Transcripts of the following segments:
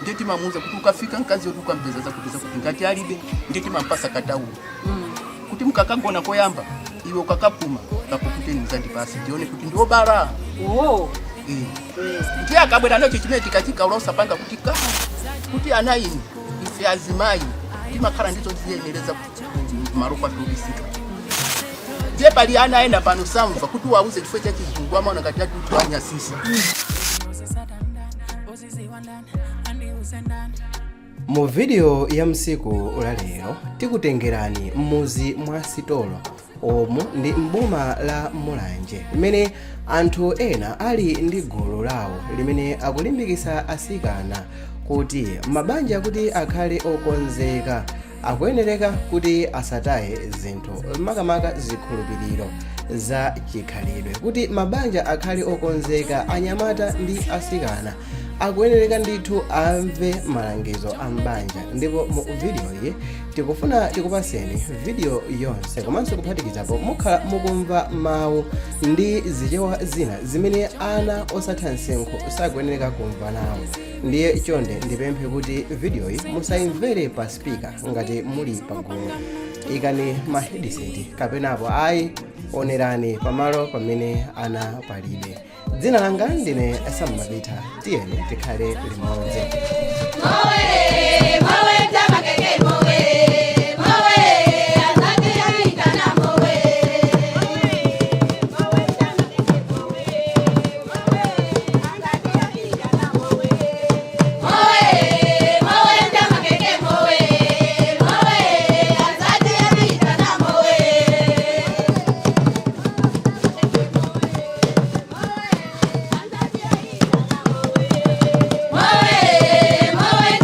Ndiye timamuuza kuti ukafika mkazi yoti ukampeza zakuti zakuti, ngati alibe ndiye timampasa kataulo kuti mukakagona koyamba, iwe ukakapuma kakuputeni mzandipasi ndione kuti ndiobala. Oh. Eh. Ndiye akabwera nacho chimene tikachikaula usapanga kuti ka kuti ana inu, ife azimayi timakhala ndizo ziyenereza malo kwatubisika. Ndiye pali ana ena pano samva kuti wauze chifukwa cha chizungu, amaona ngati ati anyasisa. Mu video ya msiku la lero tikutengerani m'muzi mwa Sitolo, omu ndi mboma la Mulanje, limene anthu ena ali ndi gulu lawo limene akulimbikitsa asikana kuti mabanja kuti akhale okonzeka akuyenereka kuti asataye zinthu, makamaka zikhulupiriro za chikhalidwe. Kuti mabanja akhale okonzeka, anyamata ndi asikana akuyenereka ndithu amve malangizo a mbanja. Ndipo mu video iyi tikufuna tikupaseni video yonse, komanso kuphatikizapo mukhala mukumva mawu ndi zichewa zina zimene ana osatha msinkhu sakuyenereka kumva nawo. Ndiye chonde ndipemphe kuti video iyi musayimvere pa speaker. Ngati muli pagulu, ikani ma headset, kapenapo ayi, onerani pamalo pamene ana palibe. Dzina langa ndine Sammapita, tiyeni tikhale limodzi. Mowe, mowe, tamakeke mowe, mowe, azake yaitana mowe. Mowe, tamakeke mowe, mowe, azake yaitana mowe. Mowe, mowe, tamakeke mowe, mowe, azake yaitana mowe. Mowe, mowe.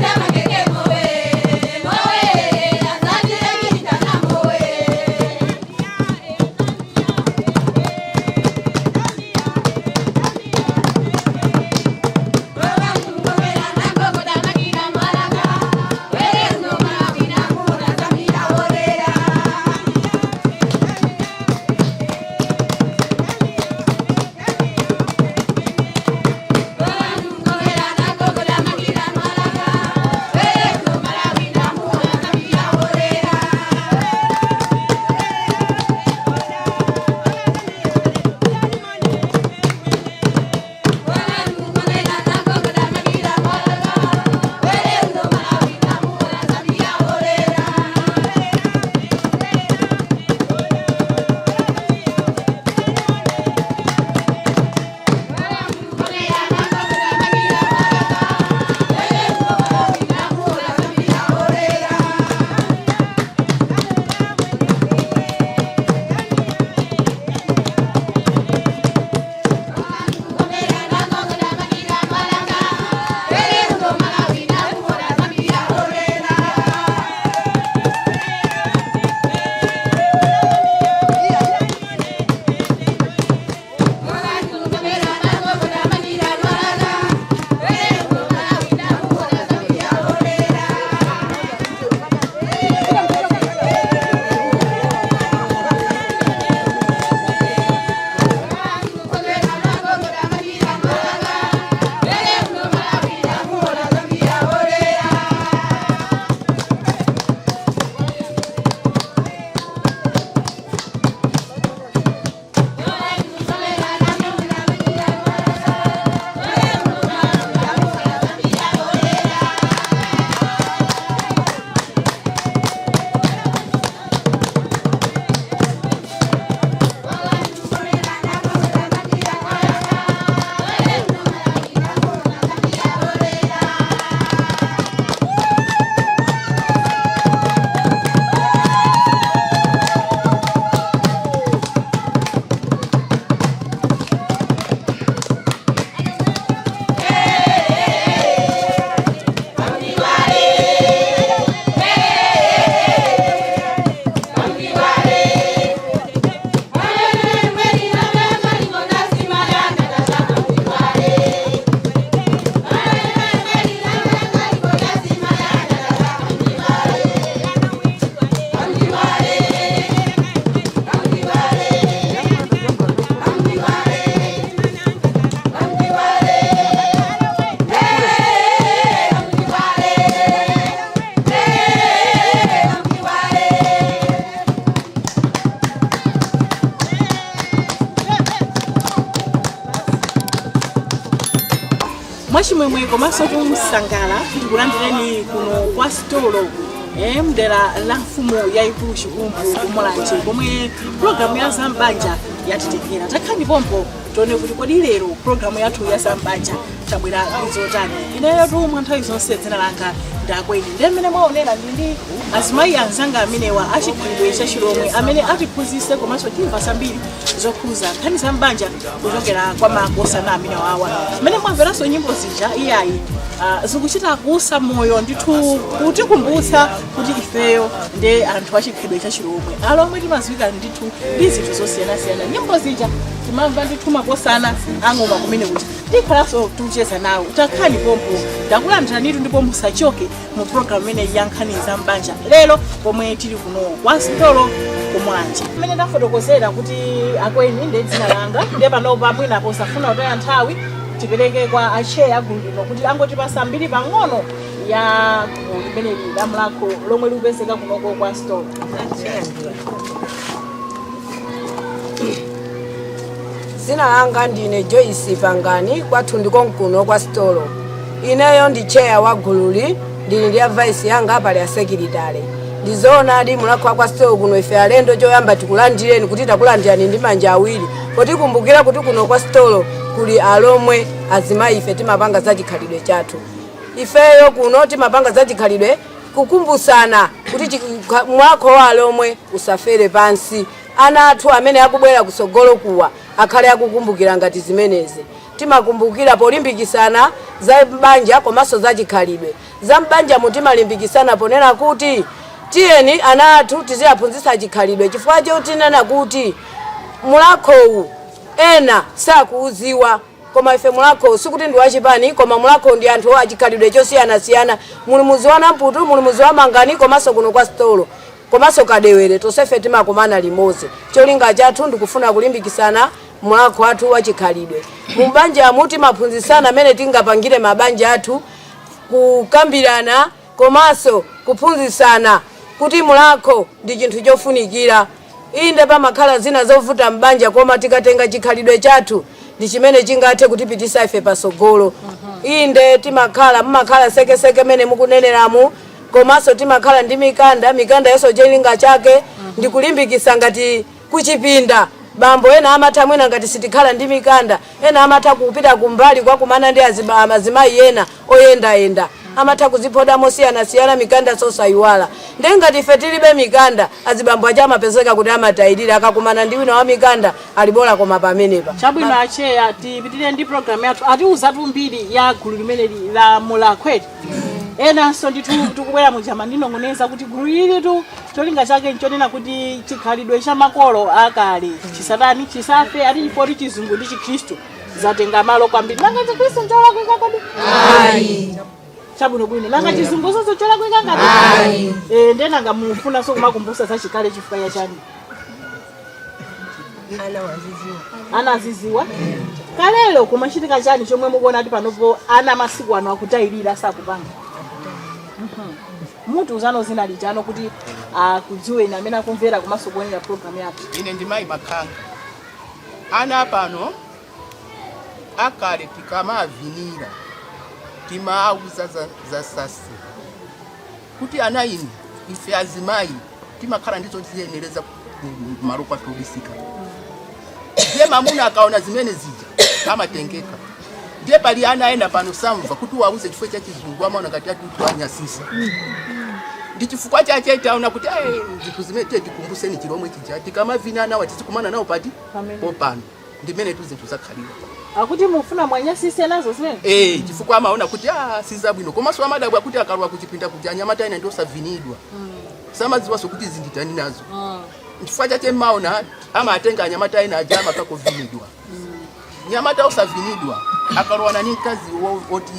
Mwachimwemwe komanso kumsangala tikulandireni kuno kwa Sitolo, mdera la mfumu yayikulu Chikumbu kuMulanje, komwe pulogalamu ya Zambanja yatitengera. Takhani pompo tione kuti kodi lero pulogalamu yathu ya Zambanja tabwera ndi zotani. Ineyo tumwa nthawi zonse dzina langa ndakweni. Ndi mmene mwaonera, ndi ndi azimayi anzanga amenewa achikhalidwe cha Chilomwe amene atiphunzitse komanso timva zambiri zokhuza nkhani za mbanja kuchokera kwa makosana amenewawa. Mmene mwamveranso nyimbo zija, iyayi, zikuchita kuusa moyo ndithu, kutikumbutsa kuti ifeyo ndi anthu achikhalidwe cha Chilomwe. Alomwe timadziwika ndithu ndi zinthu zosiyanasiyana. Nyimbo zija timamva ndithu makosana ang'oma kumene kuti tikhalanso tikucheza nawo. Takhani pompo, ndakulandiranitu, ndipo musachoke mu programu imeneyi ya nkhani za mbanja lero pomwe tili kuno kwa Sitolo kuMulanje. Mmene ndafotokozera kuti akweni ndi dzina langa, ndiye panopa mwina posafuna kutaya nthawi tipereke kwa acheya gulu lino kuti angotipasa mbiri pang'ono ya gulu limeneli la Mulakho lomwe likupezeka kunoko kwa Sitolo. Zina langa ndine Joyce Pangani, kwathu ndiko mkuno kwa Sitolo. Ineyo ndi cheya wa gululi, ndili ndi a vice yanga pali a secretary. Ndizoonadi, Mulakho kwa Sitolo kuno ife alendo choyamba tikulandireni, kuti takulandirani ndi manja awiri, potikumbukira kuti kuno kwa Sitolo kuli Alomwe azimayi. Ife timapanga za chikhalidwe chathu. Ifeyo kuno timapanga za chikhalidwe, kukumbusana kuti mwakho wa Alomwe usafere pansi, ana athu amene akubwera kusogolo kuwa akhale akukumbukira ngati zimenezi. Timakumbukira polimbikisana za mbanja komanso za chikhalidwe. Za mbanja mutimalimbikisana ponena kuti tiyeni ana athu tiziyaphunzitsa chikhalidwe, chifukwa chotinena kuti mulakhowu ena sakuuziwa, koma ife mulakho sikuti ndi wachipani, koma mulakho ndi anthu achikhalidwe chosiyanasiyana. Muli muzi wa Namputu, muli muzi wa Mangani, komanso kuno kwa Sitolo, komanso Kadewere, tonsefe timakumana limodzi. Cholinga chathu ndikufuna kulimbikisana mulakho athu wachikhalidwe. Mubanjamu timaphunzitsana amene tingapangire mabanja athu, kukambirana komanso kuphunzitsana kuti mulakho ndi chinthu chofunikira. Inde, pamakhala zina zovuta m'banja, koma tikatenga chikhalidwe chathu ndi chimene chingathe kutipitisa ife pasogolo. Inde, timakhala mumakhala sekeseke mene mukuneneramu, komanso timakhala ndi mikanda. Mikanda yonso cholinga chake ndi kulimbikitsa ngati kuchipinda bambo ena amatha mwina ngati sitikhala ndi mikanda, ena amatha kupita kumbali kwakumana ndi azimayi ena oyendayenda, amatha kuziphoda mosiyanasiyana, mikanda sosayiwala. Ndiye ngati ife tilibe mikanda, azibambo aja amapezeka kuti amatayirira akakumana ndi wina wa mikanda alibola. Koma pamenepa Chabwino acheya, tipitire ndi programu yathu. Atiuzatu mbiri ya gulu limeneli la Mulakhweti. Enanso ndithu tikubwera muja ndinong'oneza kuti gulu lilitu cholinga chake nchonena kuti chikhalidwe cha makolo akale chisatani, chisafe. Ati chifoti chizungu ndi Chikhristu zatenga malo kwambiri. Nanga Chikhristu ncholakwika kodi? Chabwinobwino. Nanga chizungu sonso cholakwika ngati? Ndenanga mufunanso kumakumbusa zachikale chifukwa ya chani? Ana aziziwa kalelo kumachitika chani chomwe mukuona kuti panopo ana masiku ano akutayirira, sakupanga? Mutu uzano zina lijano kuti akudziweni amene akumvera komanso kuonera program yathu. Ine ndi mayi Makhanga. Ana pano, akale tikamavinira timauza za sasi kuti ana inu, ife azimayi timakhala ndizo ziyenereza kumalo kwathu obisika. Ndiye mamuna akaona zimene zija amatengeka. Ndiye pali ana ena pano samva kuti wauze chifukwa cha chizungu, amaona ngati ati anyasisa. Ndi chifukwa chache taona kuti zinthu zimene tiye tikumbuseni chilomwe chija, tikamavina nawo tizikumana nawo pati? Pamene. Popano ndimene tu zinthu zakhalira. Akuti mufuna mwanyasise nazo zimene? Chifukwa amaona kuti sizabwino, komanso amadabwa kuti akalowa kuchipinda kuti anyamata ena ndiosavinidwa, samadziwanso kuti zinditani nazo. Chifukwa chache maona amatenga anyamata ena aja amakakovinidwa. Nyamata osavinidwa akalowana ni mkazi oti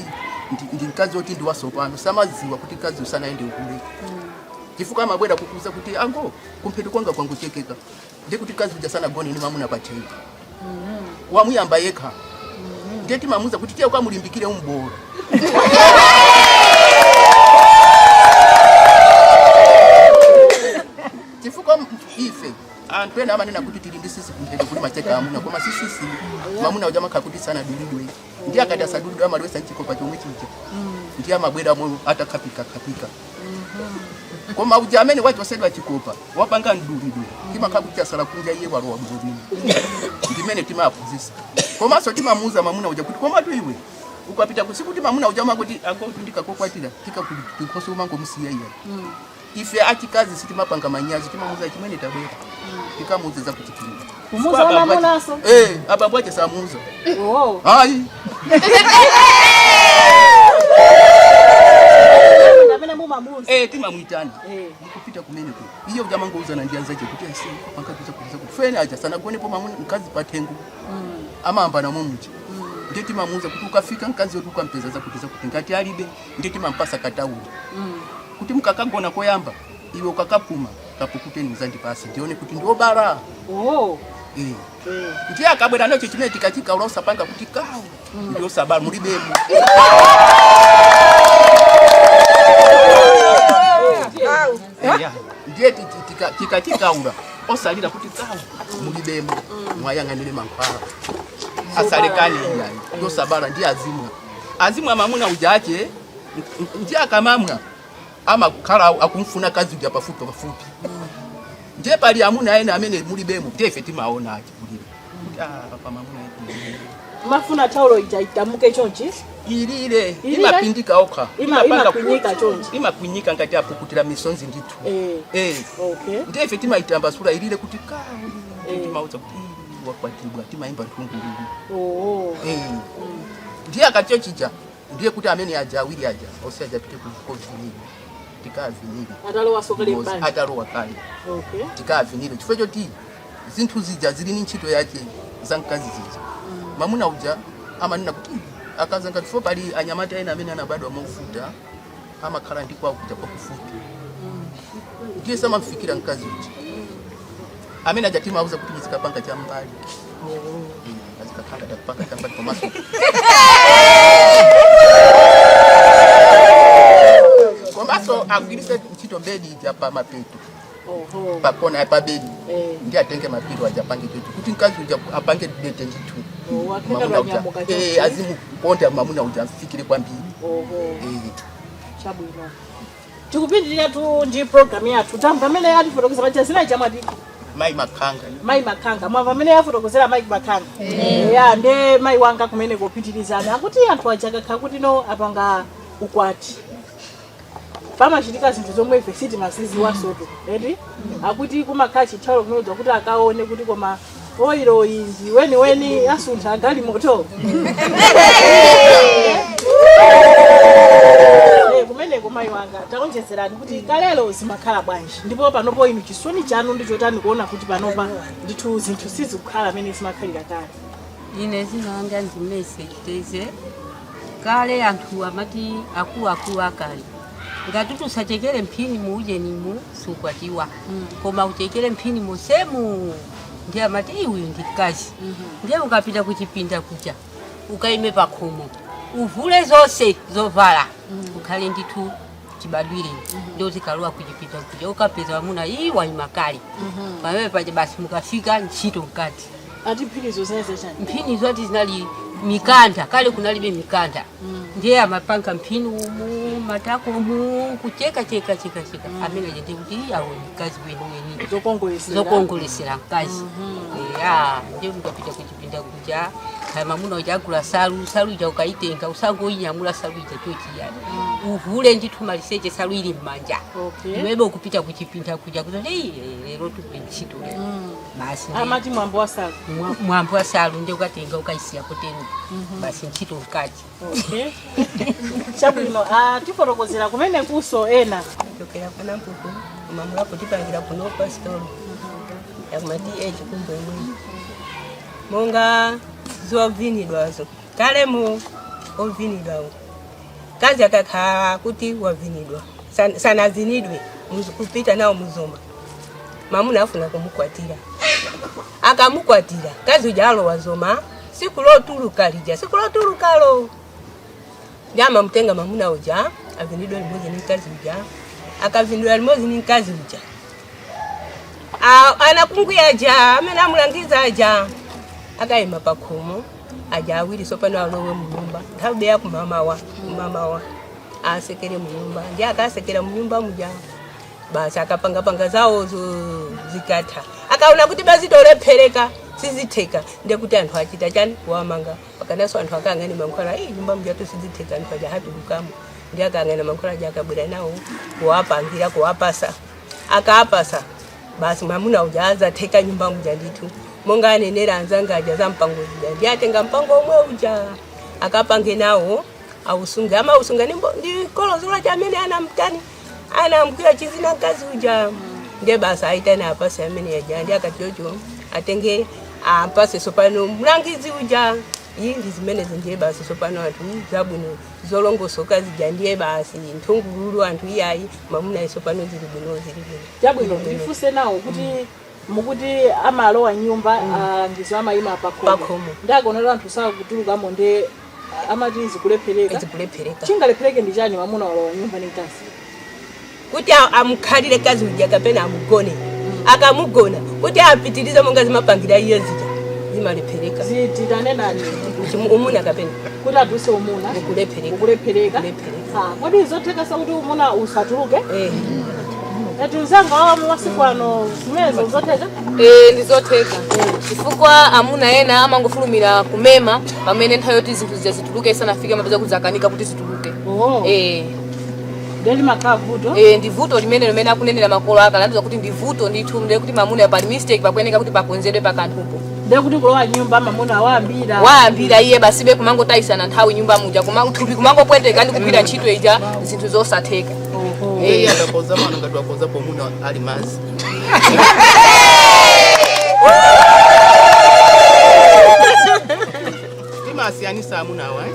ndi mkazi oti ndi wasopano, samadziwa kuti mkazi usanaende ukule, chifukwa amabwera kukuza kuti ango kumpheto kwanga kwanguchekeka, ndi kuti mkazi uja sanagone ni mamuna pathengo, wamuyamba yekha. Ndiye timamuza kuti tiye ukamulimbikire umbolo. Chifukwa ife anthu ena amanena kuti tili ndi sisi kumpheto kuli macheka amuna, koma si sisi. Mamuna uja amakhala kuti sanadulidwe. Ndiye akati asadulidwe amalowesa mchikopa chomwe chija, ndiye amabweramo atakhapikakhapika. Koma uja amene wachosedwa chikopa, wapanga mdulidwe, timakhala kuti asala kunja, iye walowa bwino. Ndimene timaphunzisa. Komanso timamuuza mamuna uja kuti, komatu iwe ukapita kusiku, mamuna uja makuti akoti ndikakokwatira tikakutikhosi umangomusiya iya. Ife achikazi sitimapanga manyazi, timamuuza, chimwene, tabwera, tikamuuza za kuchipinda. Kumuuza wa mamunaso? Eh, abambo ache samuuza. Oh. Hayi. Amene mumamuuza? Eh, timamwitana. Mukupita kumene ku iye uja mangouzana ndi anzache kuti aise pankapita kuza kuti fene aja sanagonepo mamuna mkazi pathengo, amahamba namo muja. Ndiye timamuuza kuti ukafika mkazi wetu ukampeza zakuti zakuti, ngati alibe ndiye timampasa kataulo kuti mukakagona koyamba, iwe ukakapuma kapukuteni muzandipase ndione kuti ndiobala. Oh. Eh. Ndiye akabwera nacho chimene tikachikaula usapanga kuti kawu, ndiosabala, mulibemo. Eya. Ndiye tikachikaula osalira kuti kawu, mulibemo, mwayang'anire mankhwala asalekane iyayi, ndosabala. Ndiye azimwa, azimwa mamuna ujache. Ndiye akamamwa amakhala akumfuna kazi uja pafupi pafupi. Ndiye pali amuna ena amene mulibemo, ndiye ife timaona achi kulibe kuti ah, pa mamuna yetu. Mafuna taulo ija itamuke chonchi? Ilile. Ilile? Imapindika okha. Imakwinyika chonchi? Imakwinyika ngati apukutira misonzi ndithu. Eh. Ndiye ife timaitambasula ilile kuti kawu. Timauza kuti "Ii, wakwatibwa," timaimba nthungululu. Oh. Eh. Ndiye akatiyo chija, ndiye kuti amene aja awiri aja ose aja apite kukovinile, tikavinile. Atalowa sokale mbanja? Atalowa kale. Tikavinile chifukwa choti zinthu zija zili ni ntchito yache za mkazi zija. Mamuna uja amanena kuti, "Ii, akazanga," chifukwa pali anyamata ena amene anabadwa movuta, amakhala ndi kwawo kuja kwakufupi, ndiye samamfikira mkazi uja. Amene aja timauza kuti muzikapanga chambali, azikakhala takupanga chambali. Komanso agwirise ntchito bedi ija pa mapeto. Oho. Pakona pa bedi. Ndi atenge mapiro aja apange chocho kuti mkazi uja apange dete ndithu. Oh, akhenga Mamuna uja lwanyamuka chonchi. Eh, azimukonda mamuna uja afikire kwambiri. Oho. Eh. Chabwino, tikupitirira tu ndi program yathu. Tamva amene atifotokozera paja zina chamwati? Mayi Makhanga. Mayi Makhanga. Mwamva amene afotokozera mayi Makhanga? Ya, nde mayi wanga kumene kopitirizana akuti anthu aja akakhala kuti no apanga ukwati, pamachitika zinthu zomwe ife sitimaziziwa soto eti. Akuti kumakhala chithalo kumene kuti akaone kuti koma oilo izi weniweni asuntha galimoto. Eh, kumeneko mayi wanga taonjezerani kuti kalelo zimakhala bwanji, ndipo panopo inu chisoni chanu ndi chotani kuona kuti panopa ndithu zinthu sizikukhala amene zimakhalira kale? Ine zina langa ndimese chiteze. Kale anthu amati, akuluakulu akale, ngati tusachekere mphini muujenimu sukwatiwa, koma uchekere mphini mosemu ndiye amati iwe ndi mkazi. Ndiye ukapita kuchipinda kuja ukaime pakhomo, uvule zonse zovala, ukhale ndithu chibadwire, ndio zikalowa kuchipinda kuja ukapeza wamuna ii wayima kale pamene paja. Basi, mukafika ntchito mkati. Ati mphinizo zinali zachani? Mphini zoti zinali mikanda. Kale kunalibe mikanda, ndiye amapanga mphini umu matako umu kucheka cheka cheka cheka. Amene aja ndiye kuti awo ni mkazi weniweni. Zokongolesera. Zokongolesera mkazi ya. Ndiye mukapita kuchipinda kuja, kaya mamuna uja agula salu, salu ija ukaitenga, usangoinyamula salu ija chochiyani, uvule ndithu maliseche salu ili mmanja. Iwebe ukupita kuchipinda kuja kuti, "Ei, lero tupe ntchito lero." Basi, Amati mwambo wa salu. Mwambo wa salu, ndiye ukatenga ukaisiya potero, basi, ntchito mkati. Okay, chabwino. Ah, tifotokozera kumene kuso ena. Chokera pana mpuku mamula kutipangira kuno pa sitolo yakumati echikumbu imwe monga zovinidwazo. Kalemo ovinidwawo, kazi akakhala kuti wavinidwa, sanavinidwe, kupita nawo muzoma, mamuna afuna kumukwatira, akamukwatira kazi uja alowa zoma, siku lotuluka lija, siku lotulukalo ndi amamutenga mamuna uja avinidwe limodzi ni mkazi uja. Akavinidwa limodzi ni mkazi uja, anakunguya aja amene amulangiza aja akayima pakhomo. Aja awiri sopano alowe munyumba nthawi ya kumamawa kumamawa asekere munyumba, ndi akasekera munyumba muja basi akapangapanga zawozo zikatha, akaona kuti bazitolephereka sizitheka, ndekuti anthu achita chani? Kuwamanga. Pakanaso anthu akang'ane mankhwala, "Ii, nyumba mujatu sizitheka, anthu aja hatulukamo." Ndi akang'ana mankhwala aja, akabwera nawo kuwapangira kuwapasa, akaapasa basi mwamuna uja azatheka nyumba muja ndithu. Monga anenera anzanga aja za mpango uja, ndi atenga mpango omwe uja akapange nawo ausunge, amausunga ndi kolozola chamene anamtani anamkwira chizina mkazi uja. Ndiye basi aitane apase amene aja, ndi akati chocho atenge ampase sopano mlangizi uja. Iyi ndi zimenezi. Ndiye basi sopano anthu zabwino zolongosoka zija, ndiye basi nthungululu anthu iyayi, mwamuna sopano zili bwino, zili bwino. Chabwino, ndifunse nawo kuti mukuti amalowa nyumba, alangizo amayima pakhomo. Pakhomo. Ndakaonera anthu sakutulukamo, ndi amati zikulephereka. Zikulephereka. Chingalephereke ndi chani mwamuna walowa nyumba ndi mkazi? Kuti amukhalire kazi uja kapena amugone, akamugona kuti apitirize monga zimapangira iye zija, zimalephereka. Zitanenani. Umuna kapena kuti atuse umuna. Ukulephereka. Ukulephereka. Ukulephereka. Ah, kodi zotheka kuti umuna usatuluke? Eh. Eti mzanga wa masiku ano, zimenezo zotheka? Eh, ndizotheka chifukwa amuna ena amangofulumira kumema pamene nthawi yoti zinthu zija zituluke isanafike, amapeza kuti zakanika kuti zituluke. Oh. Eh. Ndeli makhala vuto. Eh, ndi vuto limene limene akunenera makolo aka kuti ndi vuto ndithu, ndiye kuti mamuna pali mistake, pakuyeneka kuti pakonzedwe pakanthupo. Ndiye kuti kulowa nyumba mamuna wayambira. Wayambira iye basibe kumangotayisana nthawi nyumba muja, thupi kumangopweteka ndi kugwira ntchito ija, zinthu zosatheka. Oho. Iye akakoza mano ngati wakoza pomuna ali mazi. Timasiyanisa amuna awa, eh?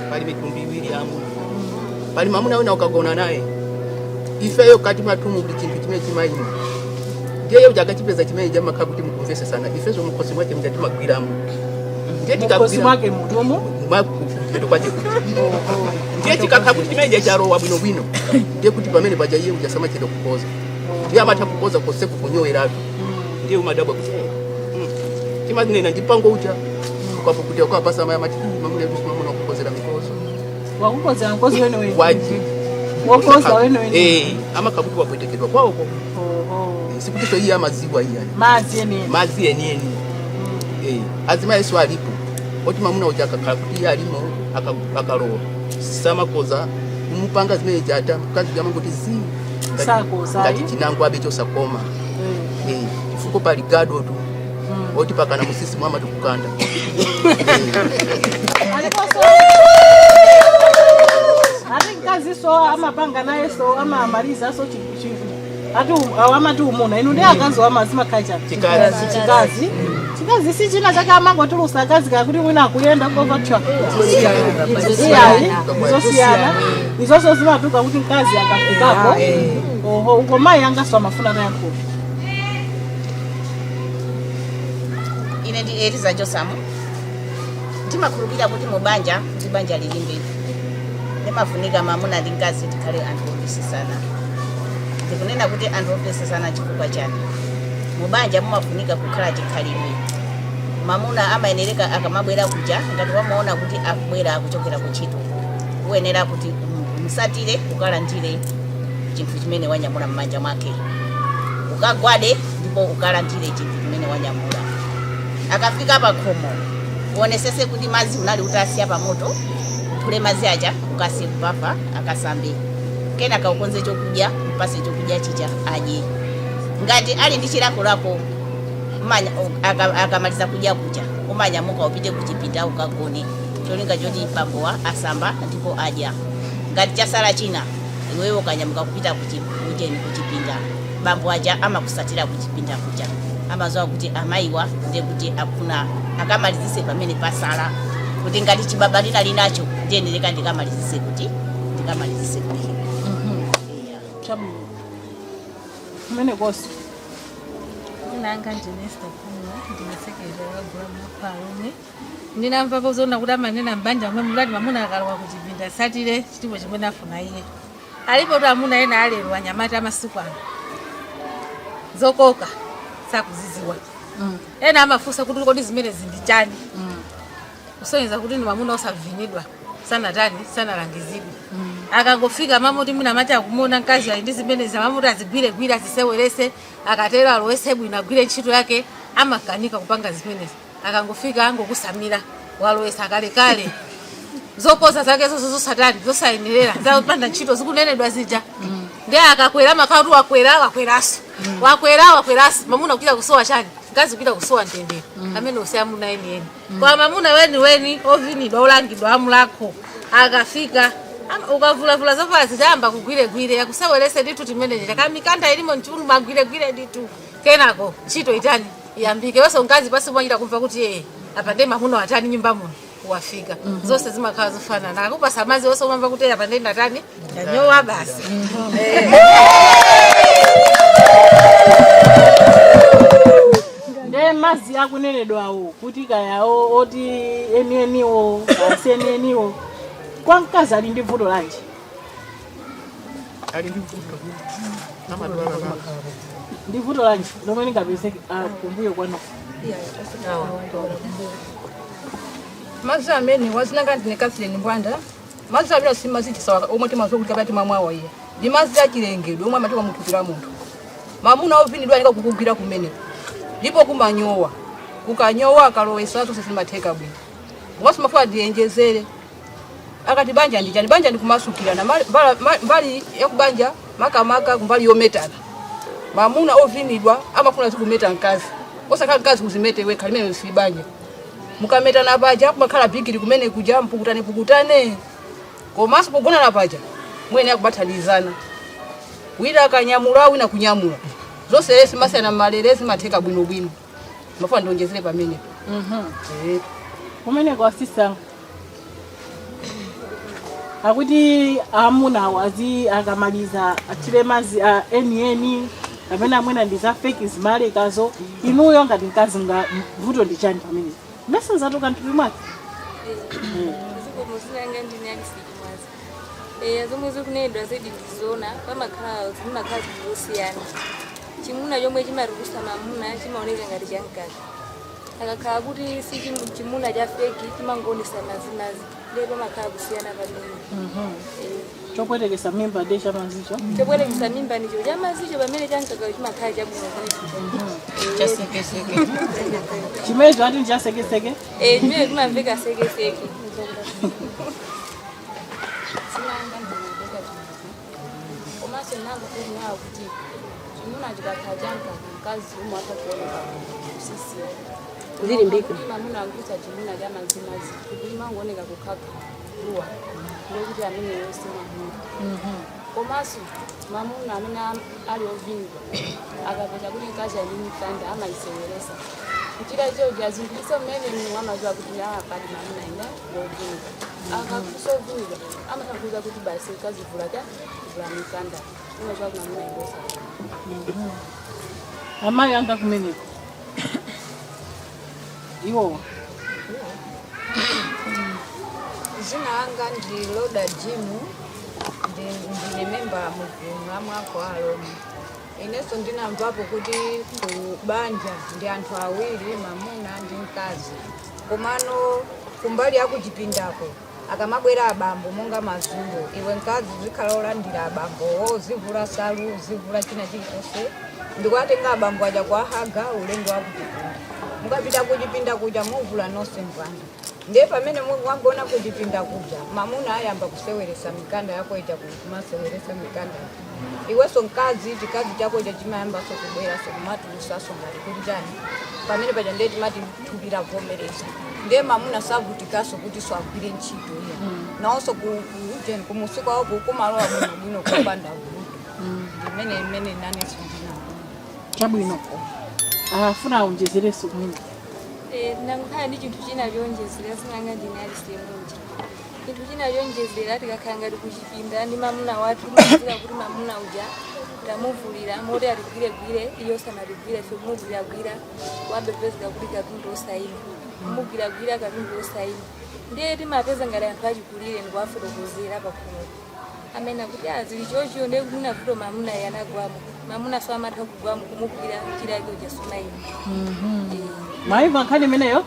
Pali mitundu iwiri ya amuna. Pali mamuna wina ukagona naye, ifeyo kati mwathumu kuti chinthu chimene chimayima, ndiye uja akachipeza chimene chamakhala kuti mukumvesesana, ifezo mukhosi mwake mja timagwiramo, ndiye mukhosi tikagwira mwake mutumu. Mwakupeto kwache kuti ndiye chikakhala kuti chimeneja chalowa bwinobwino, ndiye kuti pamene paja iye uja samachedwa kukoza, ndiye amatha kukoza koseku kunyoweratu, ndiye umadabwa kuti timanena ndi mpango uja ukapukutia ukapasa maya mati mamuna yetu mamuna kukozera mikozo. Wakukozera mkozi wene wene. Waji. Wokoza wene wene. Eh, amakhala kuti wapwetekedwa kwawoko. Oho. Sikutiso iye amaziwa iye Madzi ene. Madzi enieni, eh, azimayi yesu alipo oti mamuna uja akakhala kuti iye alimo akalowa samakoza kumupanga zimene jata mkazi jamangoti zi Sakoza, ngati eh? chinango abe chosakoma. Eh, chifukwa pali gado tu oti pakana musisi mwama tikukanda. Aliponso ati mkaziso amapanga nayenso amamaliza so ati awo amati umuna inu ndi akazi amazimakhala chani? Chikazi. Chikazi, chikazi si china chake amangotulusa akazi kakuti mwina akuyenda ngova twa iyayi, izosiyana izonso zimatuka kuti mkazi akafikako. Oho, uko mayi angaso amafuna nayankhula. Ine ndi Eliza Josamu. Ndimakhulupirira kuti mubanja, kuti banja lilimbe, limafunika mamuna ndi mkazi tikhale anthu omvesesana. Ndikunena kuti anthu omvesesana chifukwa chani? Mubanja mumafunika kukhala chikhalidwe. Mamuna amayenereka akamabwera kuja, ngati wamuona kuti akubwera akuchokera kuntchito, uyenera kuti umsatire ukalandire chinthu chimene wanyamula m'manja mwake, ukagwade ndipo ukalandire chinthu chimene wanyamula. Akafika pa khomo, uonesese kuti madzi unali utasiya pa moto, uphule madzi aja ukasiye kubafa akasambe. Kenaka ukonze chokudya, mpase chokudya chija adye. Ngati ali ndi chilakolako, akamaliza kudya kuja umanyamuka upite kuchipinda ukagone, cholinga choti bambowa asamba ndipo adya. Ngati chasala china, iweyo ukanyamuka kupita kucheni kuchipinda, bambo aja amakusatira kuchipinda kuja, amaziwa kuti amayiwa ndiye kuti akufuna akamalizise pamene pasala, kuti ngati chibaba linali nacho ndiyenereka ndikamalizise kuti ndikamalizise kuphika. Chabwino, kumene konso. Nanga ndine Esther Kuno, ndine secretary wa gulu la alomwe. Ndinamvapo zona kuti amanena mbanja mwe mulati mamuna akalowa kuchipinda satire chilipo chimene afuna iye. Alipo tu amuna ena alero, anyamata amasiku ano, zokoka sakuziziwa. Ena amafunsa kuti kodi zimene zindi chani? Kusonyeza kuti ndi mamuna osavinidwa, sanatani, sanalangizidwe. Akangofika mamuti mwina amati akumona mkazi ali ndi zimenezi, mamuti azigwiregwire, azisewerese, akatero alowese bwino, agwire ntchito yake, amakanika kupanga zimenezi. Akangofika angokusamira, walowesa kalekale, zokoza zake zonse zosatani, zosayenerera, zapanda ntchito zikunenedwa zija. Ndi akakwera amakhala kuti wakwera, wakweraso, wakwera, wakweraso, mamuna kuchita kusowa chani, mkazi kuchita kusowa mtendere. Amene usi amuna enieni. Kwa mamuna weniweni ovinidwa, olangidwa, amulakho, akafika ukavulavula zovala zitayamba kugwiregwire, akusewerese ndithu timenechi chakamikanda ilimo mchunu, magwiregwire ndithu, kenako ntchito itani, iyambike. Wese mkazi pasi mwachita kumva kuti ee, apa ndiye mamuna atani, nyumba muno wafika. Zonse zimakhala zofanana. Akupasa madzi onse umamva kuti apa ndiye ndatani, ndanyowa basi. Nde mazi akunenedwawo kuti kayawo oti enieniwo kasi enieniwo, kwa mkazi ali ndi vuto lanji? Ali ndi vuto, amadwala. Ndi vuto lanji lomwe lingapezeke kumbuyo kwanu? Madzi amene wazinanga ndine Catherine Mbwanda. Madzi amene si madzi chisawa omwe timazowa kuti kapati mamwawa iye, ndi madzi achilengedwe omwe amatoka muthupi la munthu. Mamuna ovinidwa alika kukugwira kumene ndipo kumanyowa, kukanyowa akalowesa zonse zimatheka bwino. Komanso mafuta ndiyenjezere, akati banja ndi chani? Banja ndi kumasukirana. Mbali ya kubanja, makamaka kumbali yometana. Mamuna ovinidwa amafuna zikumeta mkazi, osakhala mkazi kuzimete wekha, limene si banja. Mukametana paja kumakhala bigiri kumene kuja, mpukutane pukutane. Komanso pogonana paja mwene akubathanizana, wina akanyamula, wina kunyamula, zonse zimasiyana mmalere, zimatheka bwinobwino. Mafuna ndionjezere pamenepo. Kumeneko asisa akuti amunawo azi akamaliza athire madzi a enieni kapena amwena ndi za fake zimalekazo. Inuyo ngati mkazi nga vuto ndi chani pamene mese zatoka mthupi mwake? Zikomo. Zinanga ndine alisiki mwazi. Zomwe zikunenedwa zedi ndizona, pamakhala zimakhala zinthu zosiyana. Chimuna chomwe chimatulusa mamuna chimaoneka ngati chamkaka. Akakhala kuti si chimuna cha fake, chimangoonesa mazimazi, ndiye pamakhala kusiyana pamene. Chopwetekesa mimba ndi chamazicho? Chopwetekesa mimba ndicho chamazicho, pamene chamkaka chimakhala chabwino. Chasekeseke. Chimenecho ati ndichasekeseke. Chimene chimamveka sekeseke. Sinanga ndinapeka chimodzi, komanso ndinangofuna nawo kuti chimuna chikakhala chamkaka, mkazi umwe atakuoneka kusisiya. Zilimbika. Kuti mamuna akusa chimuna cha mazimazi kuti imangooneka kukhakha luwa, ndokuti ameneyo si mamuna. Komanso mamuna amene ali ovinidwa akapeza kuti mkazi ali ndi mkanda, amayiseweresa kuchita chochi azungulise mmene mu amaziwa kuti pali mamuna ina wovinidwa. Akakusa ovinidwa amasakuza kuti basi mkazi vula cha vula mkanda, umaziwa kuti mamuna indosa. Amayi anga kumeneko iwowa? Zina langa ndi Loda Jimu, ndine memba mugulu la mwako alomwe. Inenso ndinamvapo kuti ku banja ndi anthu awiri, mamuna ndi mkazi. Komano kumbali ya kuchipindako akamabwera abambo monga madzulo, iwe mkazi uzikhala olandira abambowo, uzivula salu, uzivula china chilichonse, ndikuwatenga abambo aja kuwahaga ulendo wa kuchipinda. Mukapita kuchipinda kuja muvula nonse mbwanda. Ndiye pamene wagona kuchipinda kuja, mamuna ayamba kuseweresa mikanda yako ija, kumaseweresa mikanda. Iwenso mkazi, chikazi chako ija chimayambanso kubweranso kumatulusaso ngati kuti chani. Pamene paja ndiye timati thupi lavomereza, ndiye mamuna savutikanso kuti so agwire ntchito iya. Nawonso kumusi kwawo kumalowa bwinobwino kupanda vuto. Ndimene imene nanenso ndinaona. Chabwino, afuna aonjezerenso mwina. Ndangokhala ndi chinthu china chonjezera. Sinanga ndine alisemunja. Chinthu china chonjezera, tikakhala ngati kuchipinda ndi mamuna wathu, timadziwa kuti mamuna uja tamuvulira moti atigwiregwire, iyo sanatigwire, ife kumugwiragwira, wabepezeka kuti katundu osayima, kumugwiragwira katundu osayima. Ndiye timapeza ngati anthu achikulire ndikuwafotokozera pakhomo. Amene kuti azili chocho ndiye mwina vuto mamuna iye anagwamo. Mamuna so amatha kugwamo kumugwira mchira yake uja sumaima. Mwaimva nkhani imeneyo?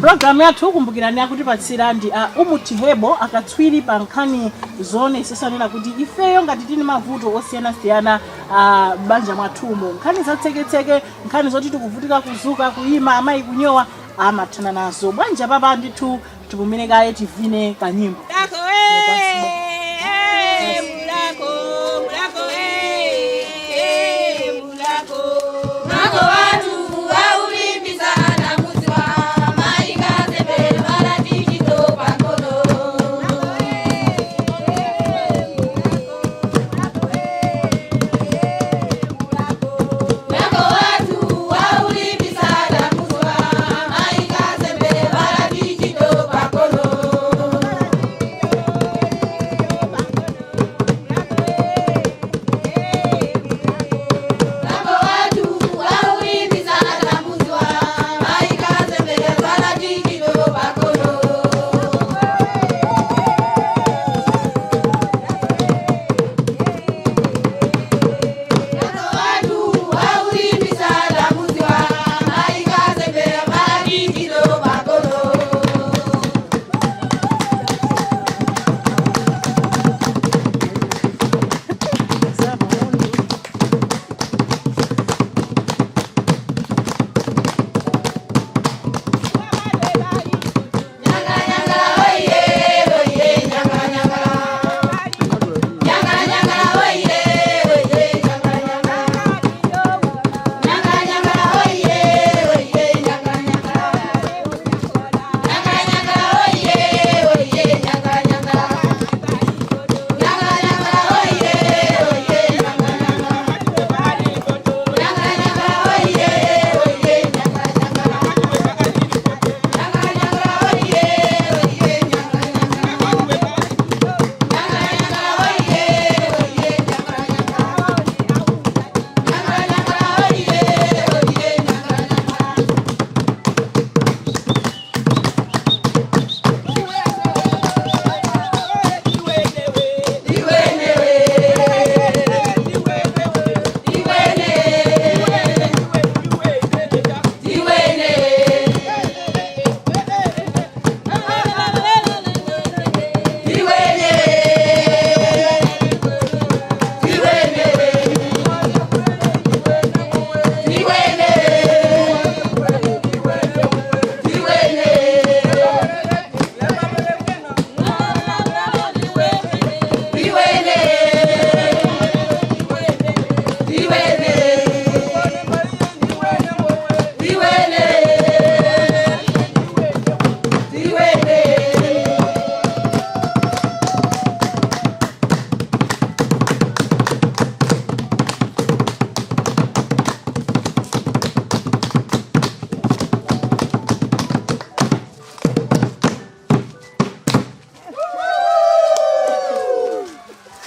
Programu yathu, kumbukirani, akutipatsira ndi a Umuti Herbal, akatswiri pa nkhani zoonesesanena kuti ifeyo ngati tili mavuto osiyanasiyana a banja mwathumo, nkhani zatseketseke, nkhani zoti tikuvutika kuzuka, kuyima, amayi kunyowa, amathana nazo bwanja. Papa ndithu tipumire kaye, tivine kanyimbo. Mulako mulako mulako mulako Mulako watu waulimbisana muziwa maikazembere balatichito pakono. Mulako watu waulimbisana muziwa maikazembere balatichito pakono. Mulako watu waulimbisana muziwa maikazembere balatichito pakono. Watu waulimbisana muziwa maikazembere balatichito pakono.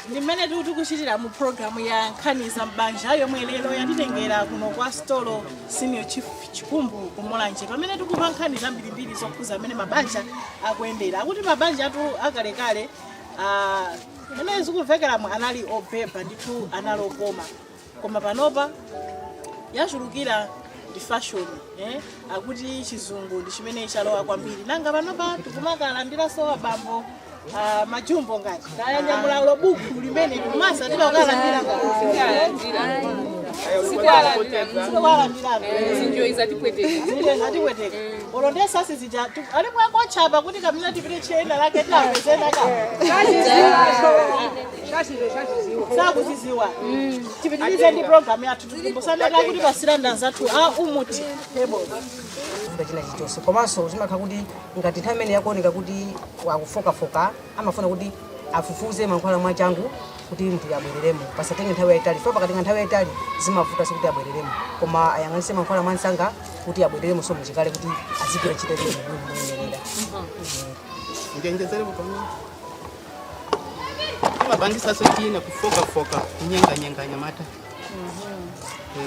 Ndi mmene tikuchitira mu programu ya nkhani za mbanja yomwe lero yatitengera kuno kwa Stolo, Senior Chief Chikumbu kuMulanje, pamene tikumva nkhani zambirimbiri zokhuza amene mabanja akuyendera. Akuti mabanja atu akalekale, mmene zikumvekeramo, anali obeba ndithu, anali okoma, koma panopa yachulukira ndi fashion, eh? Akuti chizungu ndi chimene chalowa kwambiri. Nanga panopa tikumakalandiranso abambo majumbo ngati kayanyamula buku limene tikumasa timakukalandira. Zinjoyi zatipweteka. Zatipweteka. Olo ndesasi zija alipo akochapa kuti kamina tipite chena lake tinapezena ka sakuziziwa. Tipitirize ndi program yathu, tikumbusana kuti pasiranda zathu a Umuti Herbal. China chilichonse, komanso zimakhala kuti ngati nthawi imene yakuoneka kuti akufokafoka, amafuna kuti afufuze mankhwala mwachangu kuti munthu abwereremo, pasatenge nthawi yayitali. So pakatenga nthawi yayitali zimavuta sikuti abwereremo, koma ayang'anise mankhwala mwansanga kuti abwereremo so muchikale kuti azigwira ntchito yake moyenerera. Njenjezerepo pamene imapangisaso china kufokafoka, kunyenganyenga anyamata.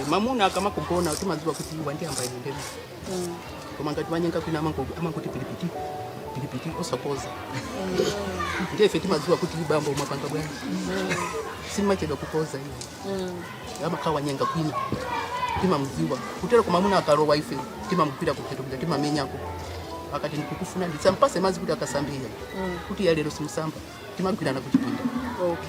Mamuna akamakugona timadziwa kuti wandiyamba ine ndemi, koma ngati wanyenga kwina amangoti pilipiti. Pikipiki osakoza. Ndiye ife timadziwa kuti bambo umapanga bwanji, simachedwa kukoza iye, amakhala wanyenga kwina, timamziwa kutero. Koma amuna akalowa, ife timamugwira kupheto kuja, timamenyako. Akati ndikukufuna, ndisampase mazi kuti akasambire, kuti ya lero simusamba, timagwirana kuchipinda.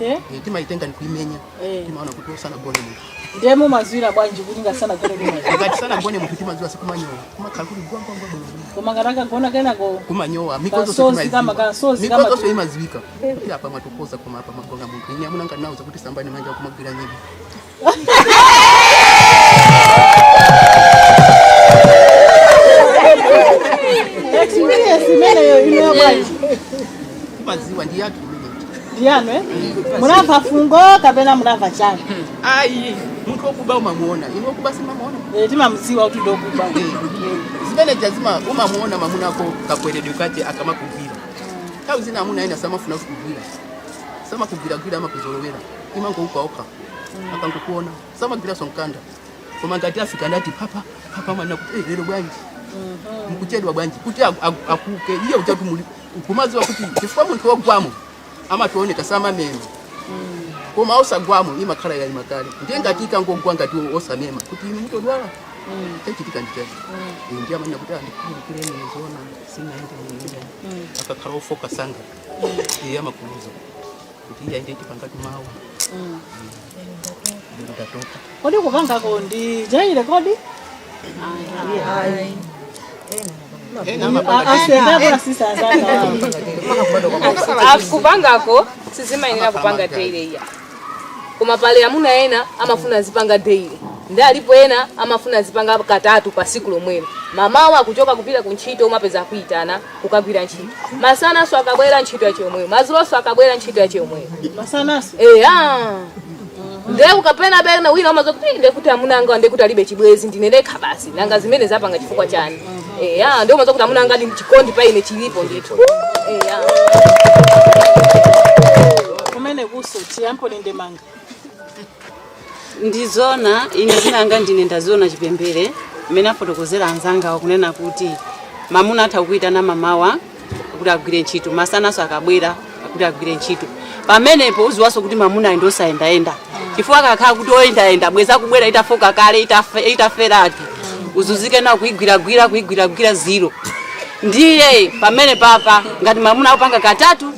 Eh, timaitenga nikuimenya. Timaona kuti osanagone munthu. Ndiye mumazwira bwanji kuti ngasanagone kumwe? Ngati sanagone munthu, timadziwa sikumanyowa, kumakhala kuti gwangwangwa bwino. Koma ngati akagona kenako? Kumanyowa. Kasozi kama kasozi kama. Mikozonso imaziwika kuti apa mwatokoza, koma apa magona munthu. Ine amuna nganauza kuti sambani manja, kumagwira nyimbo. Experience imeneyo ineyo bwanji? Timaziwa, ndi yathu imeneyi. Ndiyanu, eh? Munamva fungo kapena munamva chani? Ayi, munthu wokuba umamuona. Ine wokuba simamuona. Eh, timamudziwa kuti ndokuba. Zimene jazima umamuona mamuna ako kakweredwe kache akamakugwira. Nthawi zina amuna ena samafuna kukugwira, samakugwiragwira, amakuzolowera, imangoukaoka akangokuona, samagwiraso mkanda. Koma ngati afika ndati papa papa, mwana kuti, "Eh, lero bwanji mukuchedwa bwanji?" Kuti akuke iye uchati muli kumaziwa kuti chifukwa munthu wogwamo amationeka samamema, koma osagwamo imakhala yayima kale. Ndiye ngati ikangogwa, ngati osamema kuti inu mutodwala, chachitika ndi chachi? Ndiye amanena kuti andikhululukireni, zona sinaende bwino. Akakhala ofoka sanga, iye amakuluza kuti iye ainde tipangati mawu, lero ndatopa. Kodi kupangako ndi jaile kodi? Ena amapanga. Asekapo asisa azanga. Kupangako sizimayenera kupanga daily iya, koma pale amuna ena amafuna zipanga daily, ndi alipo ena amafuna zipanga katatu pa siku lomwelo. Mamawa akuchoka kupita ku ntchito, umapeza akuitana kukagwira ntchito. Masanaso akabwera, ntchito yachomweyo. Madzuloso akabwera, ntchito yachomweyo. Masanaso? Eya, ndiye ukapena bena wina umaza kuti ndiye kuti amuna anga ndiye kuti alibe chibwezi, ndine ndekha basi, nanga zimene zapanga chifukwa chani? Eya, ndiye umaza kuti amuna anga ndi chikondi pa ine chilipo ndithu, eya. Kumene kuso tiyampo ndemanga. Ndizona, ine zinanga ndine ndaziona chipembere mmene afotokozera anzangawo, kunena kuti mamuna atha kuitana mamawa kuti agwire ntchito, masanaso akabwera kuti agwire ntchito. Pamenepo uziwanso kuti mamuna ayi ndosayendayenda, chifukwa akakhala kuti oyendayenda, bweza kubwera itafoka kale, itaferatu, uzuzike nawo kuigwiragwira, kuigwiragwira ziro. Ndiye pamene papa ngati mamuna akupanga katatu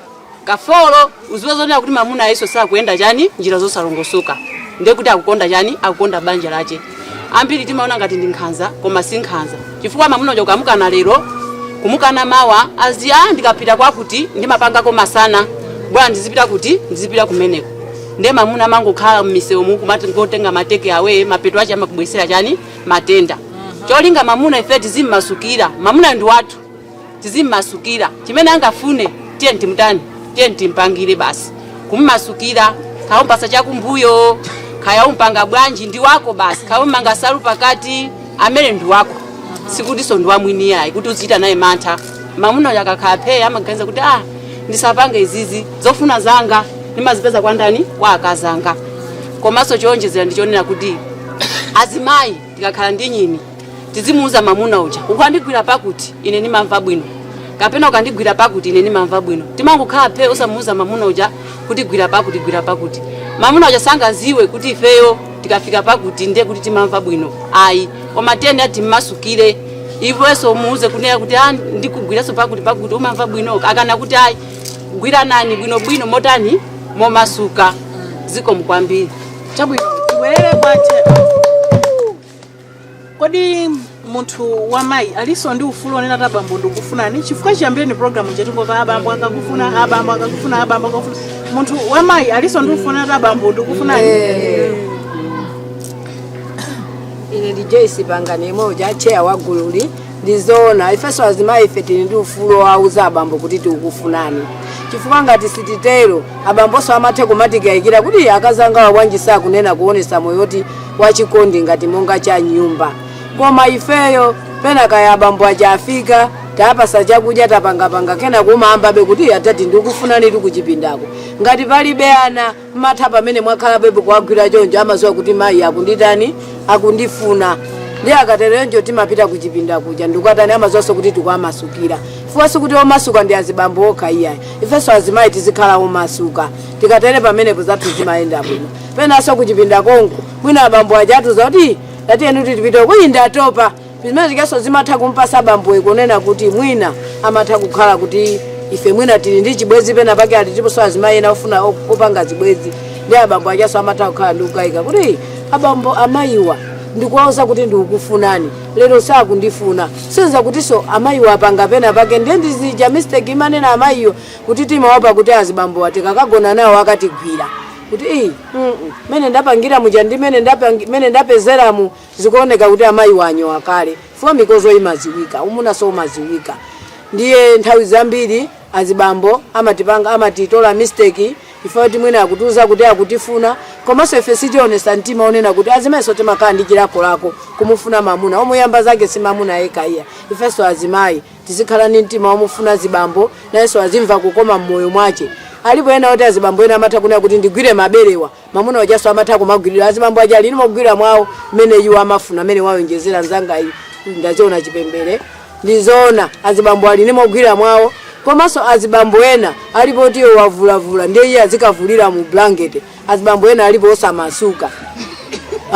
kafolo, uziwe zonena kuti mamuna ayiso sakuyenda chani, njira zosalongosoka. Ndiye kuti akukonda chani? Akukonda banja lache. Ambiri timaona ngati ndi nkhanza, koma si nkhanza, chifukwa mamuna uja ukamukana lero, kumukana mawa, aziya ndikapita kwakuti ndimapangako masana bwana, ndizipita kuti ndizipita kumeneko. Ndiye mamuna amangokhala m'misewu kumati ngotenga ma take away, mapeto ache amakubwesera chani? Matenda. Cholinga mamuna ife tizimmasukira, mamuna ndi wathu, tizimmasukira. Chimene angafune tiye timutani, tiye timpangire basi, kummasukira. Kaumpasa chakumbuyo, kaya umpanga bwanji, ndi wako basi. Kaummanga salu pakati, amene ndi wako, sikutinso ndi wamwini ayi kuti uzichita naye mantha. Mamuna uja akakhala pheya amaganiza kuti ah, ndisapange izizi, zofuna zanga ndimazipeza kwa ndani? Kwa akazanga. Komanso chowonjezera ndichonena kuti azimayi tikakhala ndi nyini, tizimuuza mamuna uja, "Ukandigwira pakuti ine ndimamva bwino," kapena "Ukandigwira pakuti ine ndimamva bwino." Timangokhala phe usamuuza mamuna uja kuti gwira pakuti, gwira pakuti. Mamuna uja sangaziwe kuti ifeyo tikafika pakuti ndiye kuti timamva bwino, ayi. Koma tiyeni timmasukire. Iwenso umuuze kunena kuti ah, ndikugwiranso pakuti pakuti umamva bwino. Akana kuti ayi, gwiranani bwinobwino, motani, momasuka. Zikomo kwambiri. Chabwino, tibwerere kwache. Kodi munthu wamayi alinso ndi ufulu onena kuti abambo ndikufunani? Chifukwa chiyambireni program chetingova abambo akakufuna, abambo akakufuna, abambo akakufuna. Munthu wamayi alinso ndi ufulu onena kuti abambo ndikufunani? Ine ndi Joyce Pangani imodzi, chair wa gululi. Ndizoona, ifenso azimayi ife tili ndi ufulu wauza abambo kuti tikukufunani, chifukwa ngati sititero, abambonso amathe kumatikayikira kuti akazangawa bwanji sakunena kuonesa moyo oti wachikondi ngati monga cha nyumba. Koma ifeyo pena kaya abambo aja afika, tapasa chakudya, tapangapanga, kena kumayambabe kuti atati ndikufunani tikuchipindako. Ngati palibe ana, matha pamene mwakhala bebe kuwagwira choncho, amaziwa kuti mayi akunditani, akundifuna. Ndi akaterenjo timapita kuchipinda kuja ndikukatani, amaziwanso kuti tikuwamasukira. Chifukwa sikuti omasuka ndi azibambo okha iyayi, ifenso azimayi tizikhala omasuka. Tikatere pamenepo zathu zimayenda bwino. Penanso kuchipinda konko mwina abambo aja atiuza kuti tatiyeni kuti tipite kuyi, ndatopa. Zimene zikenso zimatha kumpasa abambowe kunena kuti mwina amatha kukhala kuti ife mwina tili ndi chibwezi pena pake, ati tiponso azimayi ena ofuna opanga zibwezi ndi abambo achaso amatha kukhala ndi kukayika kuti abambo amayiwa ndikuwauza kuti ndikukufunani, lero sakundifuna, senza kutinso amayiwa apanga pena pake. Ndiye ndizija mistake imanena amayiyo kuti timawapa kuti azibambowa tikakagona nawo akatigwira kuti iyi mene ndapangira muja ndi mene mene ndapezeramu, zikuoneka kuti amayiwa anyowa kale. Fuka mikozo imaziwika, umunaso umaziwika. Ndiye nthawi zambiri azibambo amatipanga, amatitola mistake ife kuti mwina akutiuza kuti akutifuna, komanso ife sitionesa mtima onena kuti azimayiso timakhala ndi chilakolako kumufuna mamuna. Omuyamba zake si mamuna yekha iya, ifenso azimayi tizikhala ndi mtima omufuna zibambo, nayenso azimva kukoma mmoyo mwache. Alipo ena oti azibambo ena amatha kunena kuti ndigwire maberewa, mamuna wachaso amatha kumagwirira. Azibambo aja alini mogwira mwawo mmene iwo amafuna, mmene wayonjezera nzanga iyi ndaziona chipembere. Ndizoona, azibambo alini mogwira mwawo, komanso azibambo ena alipo kuti iwo wavulavula, ndiye iye azikavulira mu blanket. Azibambo ena alipo osamasuka,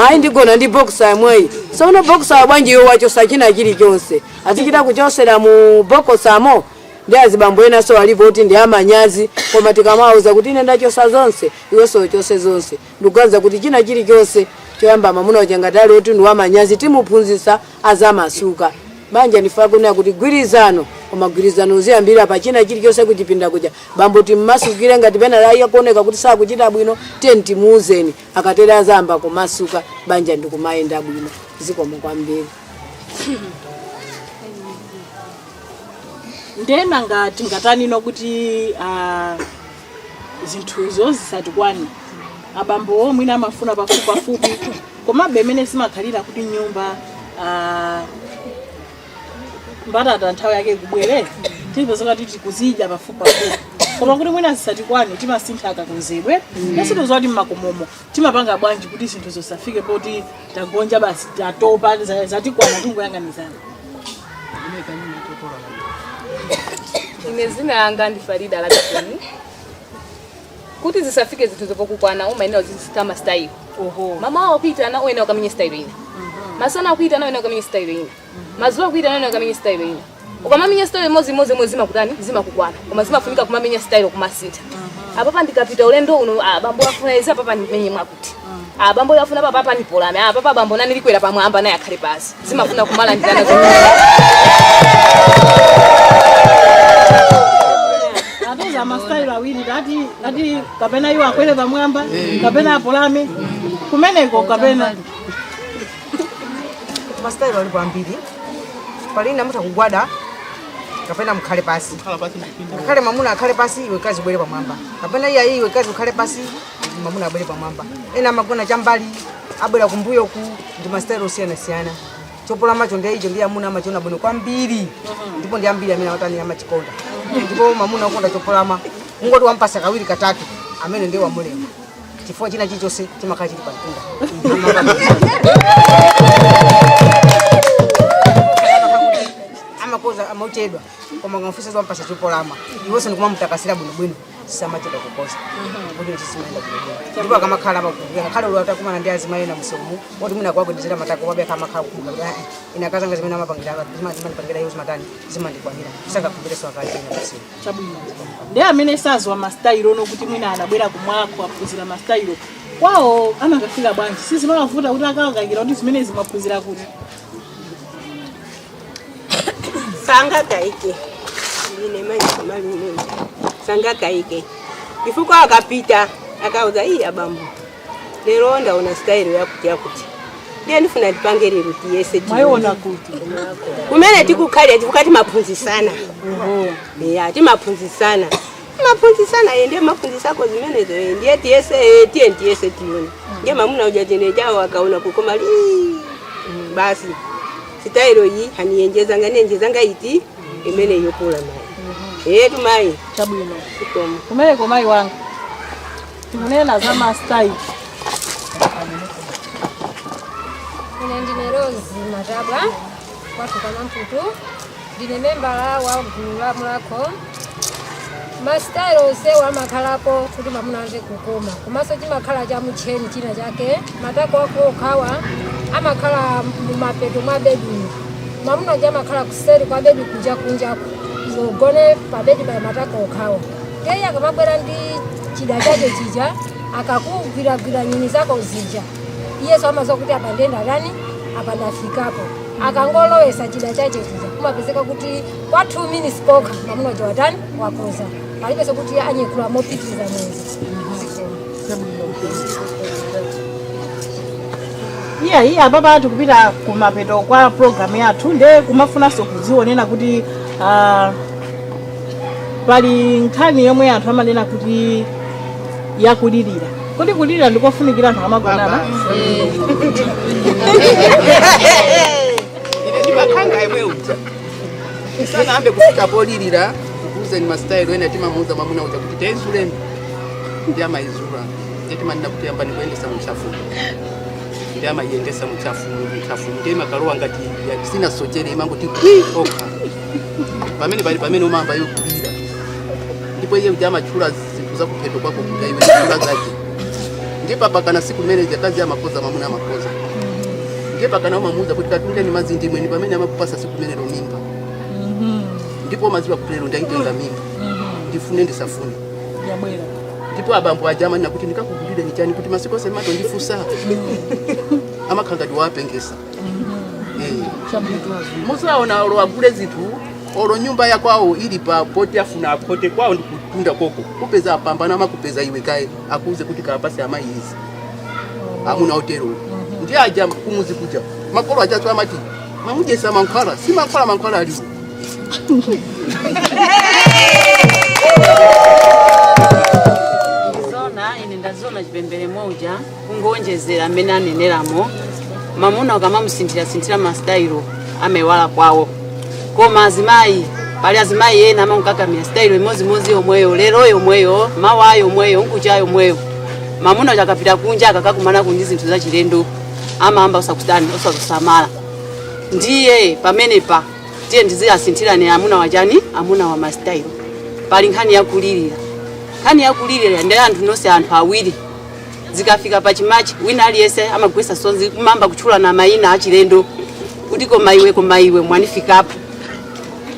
ayi ndigona ndi boxer yomweyi. Sono boxer bwanji? Iwo wachosa china chilichonse, azichita kuchosera mu bokosamo. Ndi azibambo enanso alipo kuti ndi amanyazi, koma tikamawuza kuti ine ndachosa zonse, iwenso uchose zonse, ndikuganiza kuti china chilichonse choyamba mamuna uja ngati ali oti ndi wamanyazi timuphunzitsa, azamasuka. Banja ndifa kunena kuti gwirizano, koma gwirizano uziyambira pa china chilichonse kuchipinda kuja. Bambo timmasukire, ngati pena layi akuoneka kuti sakuchita bwino, tiye timuuzeni. Akatere azayamba kumasuka, banja ndikumayenda bwino. Zikomo kwambiri. Ndena ngati ngatanino kuti zinthuzo zisatikwane, abambowo mwina amafuna pafupi pafupi, komabe imene zimakhalira kuti nyumba mbatata nthawi yake ikubwere, tipezeka kuti tikuzidya pafupi pafupi, koma kuti mwina zisatikwane timasintha akakonzedwe. Nesituziwa kuti mmakomomo timapanga bwanji kuti zinthu zisafike poti tagonja basi, tatopa, zatikwana, tingoyang'anizana. Ine zina yanga ndi Farida Lakisoni. Kuti zisafike zinthu zopokukwana, umayenera uzisintha ma style. Mama wakuitana, uyenera ukamenye style ina. Masana akuitana, uyenera ukamenye style ina. Mazuwa akuitana, uyenera ukamenye style ina. Ukamamenya style imodzi imodzi imodzi, zimakutani, zimakukwana, koma zimafunika kumamenya style, kumasintha. Apapa ndikapita ulendo uno, ah, bambo afuna izi, apapa ndimenye mwakuti, ah, bambo afuna papa, apa ndipolame, ah, papa bambo nani likwera pamwamba, naye akhale pasi. Zimafuna kumalandirana. Atuza ma style awiri, tati ati kapena iwo akwere pamwamba kapena apolame kumeneko kapena Ma style alipo ambiri. Palina mutha kugwada kapena mukhale pasi, ngakhale mamuna akhale pasi, iwe kazi ubwere pamwamba, kapena iye iwe kazi ukhale pasi, mamuna abwere pamwamba. Ena amagona chambali, abwera kumbuyo ku ndi ma style osiyanasiyana. Chopolamacho ndi icho ndi amuna amachiona bwino kwambiri, ndipo ndi ambiri amene amatani, amachikonda. Ndipo mamuna ukonda chopolama, ungoti wampasa kawiri katatu, amene ndiye wamulema, chifukwa china chilichonse chimakhala chili pamtunda. Amakoza amauchedwa, koma ukamfunsa wampasa chopolama, iwenso ndikumamutakasira bwinobwino, samachedwa kukoza kuti chizimayenda bwinobwino. Ndipo akamakhala amakumbukira, ngakhale ulo atakumana ndi azimayi ena mseumu oti mwina kuwagwedezera matako, wabe akamakhala kukumbuka kuti ine akazanga zimene amapangira, zimandipangira iwo, zimatani, zimandikwanira, sangakumbirenso akazi ena mseu. Chabwino. Ndi amene saziwa ma style ono, kuti mwina anabwera kumwako aphunzira ma style kwawo, amakafika bwanji? Sizimawavuta kuti akawakayikira kuti zimene zimaphunzira kuti Sangakaike, ine malume, sangakaike chifukwa akapita akauza iyi, abambo lero ndaona style yakuti yakuti, ndiye ndifuna ndipange lero, tiyese tione." Mwayiona kuti? Kumene tikukhalira, chifukwa timaphunzisana. Ya, timaphunzisana, timaphunzisana. Ye ndiye maphunzisako zimenezo. Ye ndiye tiyese, tiye tiyese tione. Ndiye mamuna uja chene chawo akaona kukoma li basi style iyi haniyenjezanga, niyenjezanga iti imene yopola mayi yetu mayi. Chabwino. Zikomo. Kumeneko mayi wanga, tikunena za ma style. Ine ndine Rose Matabwa, kwathu kwa Mamputu. Ndine membala wa gulu la Mulhako. Masitayilo onsewo amakhalapo kuti mwamuna amve kukoma, komanso chimakhala cha mutcheni china chake. Matako ako okhawa amakhala mumapeto mwa bedi, mwamuna uja amakhala kuseri kwa bedi kuja kunjako, ugone pa bedi pa matako okhawa. Teye akamabwera ndi chida chache chija, akakugwiragwira nyini zako zija, iyeso amaziwa kuti apa ndenda tani, apa ndafikapo. Akangolowesa chida chache chija, kumapezeka kuti kwa 2 minutes kokha mwamuna uja watani, wakoza. Palibenso kuti anyekula mopitiriza mwezi. Iya, iya, apapa tikupita kumapeto kwa program yathu, nde kumafunanso kudzionena kuti pali nkhani yomwe anthu amanena kuti yakulirira. Kodi kulirira ndikofunikira anthu amagonana? Ine ndimakhanga imwe uja sanayambe kufika polirira. Kukuuzeni masitayilo ena, timamuuza mwamuna uja kuti taizuleni, ndi amaizula. Ndiye timanena kuti yambani kuyendesa muchafu, ndi amayendesa muchafu, muchafu, ndiye imakalowa ngati sina sochere, imangoti kwi okha pamene pali pamene umamba iwe kulira. Ndipo iye uja amatchula zinthu zakupheto kwako kuja, iwe tchula zake. Ndiye papakana siku limene jakazi amakoza, mwamuna amakoza, ndiye pakana umamuuza kuti katungeni madzi ndimweni, pamene amakupasa siku limene mimba. Ndipo umadziwa kuti lero ndaitenga mimba, ndifune ndisafune. Yabwera. Ndipo abambo aja amanena kuti ndikakugulire ni chani, kuti masiku onse matondifusa, amakhala ngati wapengesa. Musaona olo agule zinthu, olo nyumba yakwawo ili pa poti afuna akhote kwawo ndikutunda koko, kupeza apambana amakupeza iwe kaye, akuuze kuti kapase amayi izi. Amuna otero ndi aja kumuzi kuja makolo achacho amati mamujesa mankhwala, si mankhwala, mankhwala aliwo. Zona ine ndazona chipembere moja, kungonjezera amene aneneramo, mamuna ukamamusinthirasinthira masitayilo amewala kwawo. Koma azimayi, pali azimayi ena amamukakamira sitayilo imodzi yomweyo, lero yomweyo, mawa yomweyo, nkucha yomweyo. Mamuna uja akapita kunja, akakakumana ndi zinthu zachilendo, amayamba osakutani, osakusamala. Ndiye pamenepa tiye ndiziyasinthirani amuna wachani, amuna wa masitayilo. Pali nkhani yakulirira. Nkhani yakulirira ndi anthu nonse, anthu awiri zikafika pachimachi, wina aliyense amagwesa sonzi, kumamba kutchulana mayina achilendo kuti koma iwe, koma iwe mwanifikapo.